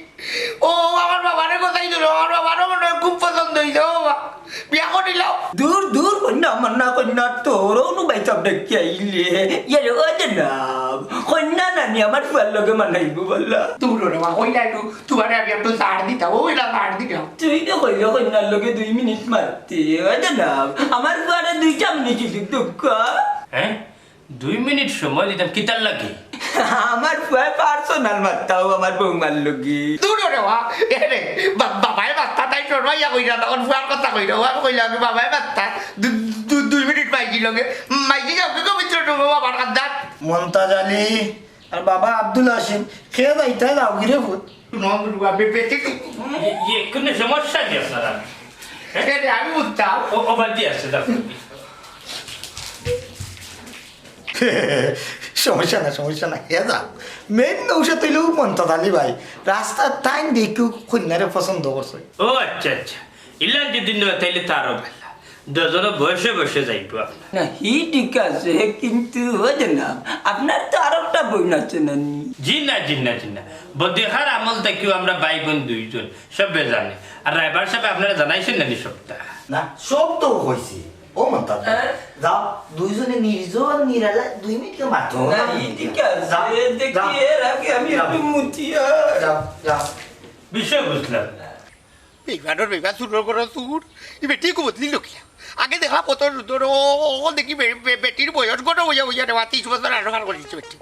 ও, আমার বাবারে কথাই দিল, আমার বাবারও মনে হয় খুব পছন্দ হইছে, ও বাবা, বিয়া করিলাও। দূর, দূর, কইন্যা আমার না, কইন্যা তোর অনু ভাই সাহেব ডাকি আইলে। ইয়ে রে, ও জনাব, কইন্যা নানি আমার ফুয়ার লগে মানাইবো বললা। দূর রে বা, কইলা একটু, তোমারে আমি একটু ছাড় দিতাম, ও কইলা ছাড় দিতাম। তুই তো কইলে কইন্যার লগে দুই মিনিট মারতে, ও জনাব, আমার ফুয়ারে দুইটা মিনিট সুযোগ দেউক্কা। হ্যাঁ? দুই মিনিট সময় দিতাম, কিতার লাগি? আমার ফুয়ায় personal মাততা অউ আমার বৌমার লগে। দূর রে বা, এ রে, বা-, বাবায় মাততা তাই শরমাইয়া কইরা, তখন ফুয়ার কথা কইরা, ও আমি কইলাম, আমি বাবায় মাততা, দু-, দু-, দুই মিনিট মাইজি লগে, মাইজি যাও, কি পবিত্র ডুবো বাবার কান্দাত। মন্তাজ আলী আর বাবা আব্দুল হাসিম, খেয়ে যাইতায় যাও গিরে ফুত। নন দুর্গা, বে-, বেটি তো। ইয়ে, ইয়ে, কোনো সমস্যা নেই আপনারা। হ্যাঁ? এরে, আমি বুঝতাম। ও, ও বাদ দিয়ে আসছে, দেখো। সমস্যা না, সমস্যা না। হে যা। মেইন নৌশাদ অইলো মন্তাজ আলী ভাই। রাস্তার তাইন দেখিও কইন্যারে পছন্দ করছে। ও আচ্ছা, আচ্ছা। ইলান যদি নয়, তাইলে তো আরো ভালা। দুইজনে বয়সে বয়সে যাইবো আপনার। না, হি ঠিক আছে, কিন্তু ওই যে না, আপনার তো আরো একটা বইন আছে নানি। জি না, জি না, জি না। বদিখার আমল থাকিও আমরা ভাই বইন দুইজন, সবে জানে। আর রায়বার সাহেব আপনারা জানাইছেন নানি সবটা? না, সব তো কইছি। ও মন্তাজ, হ্যাঁ? যাও, দুইজনে নির্জন নিরালা দুই মিনিট মাত্র। না, হি ঠিক আছে, যাও, দেখি যাও। এর আগে আমি যাও। একটু মুতিয়া। যাও, যাও। বিষয় বুঝলাম না। বেইমানর বেইমান, চুরর ঘরর চুর। ই বেটি কো বদলি লোকিয়া। আগে দেখলাম কত সুন্দর, ও, ও, ও দেখি বে-, বে-, বেটির বয়স ঘন অইয়া, অইয়া রে, তিরিশ বছর আরো পার করি দিছে বেটি।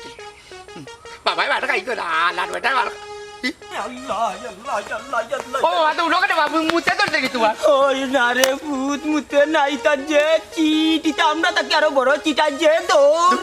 হুম, বাবায় মার খাইতো না, আলার বেটায় মার খাই-, আল্লাহ, আল্লাহ, আল্লাহ, আল্লাহ। ও, বাবা, তো উঠো কেনে বাবু, মুতে ধরছে কি তোমার? ওই না রে, ভূত মুতে না, ইটা যে চিট, ইটা আমরা থাকি আরো বড় চিট, আর যে দৌড়।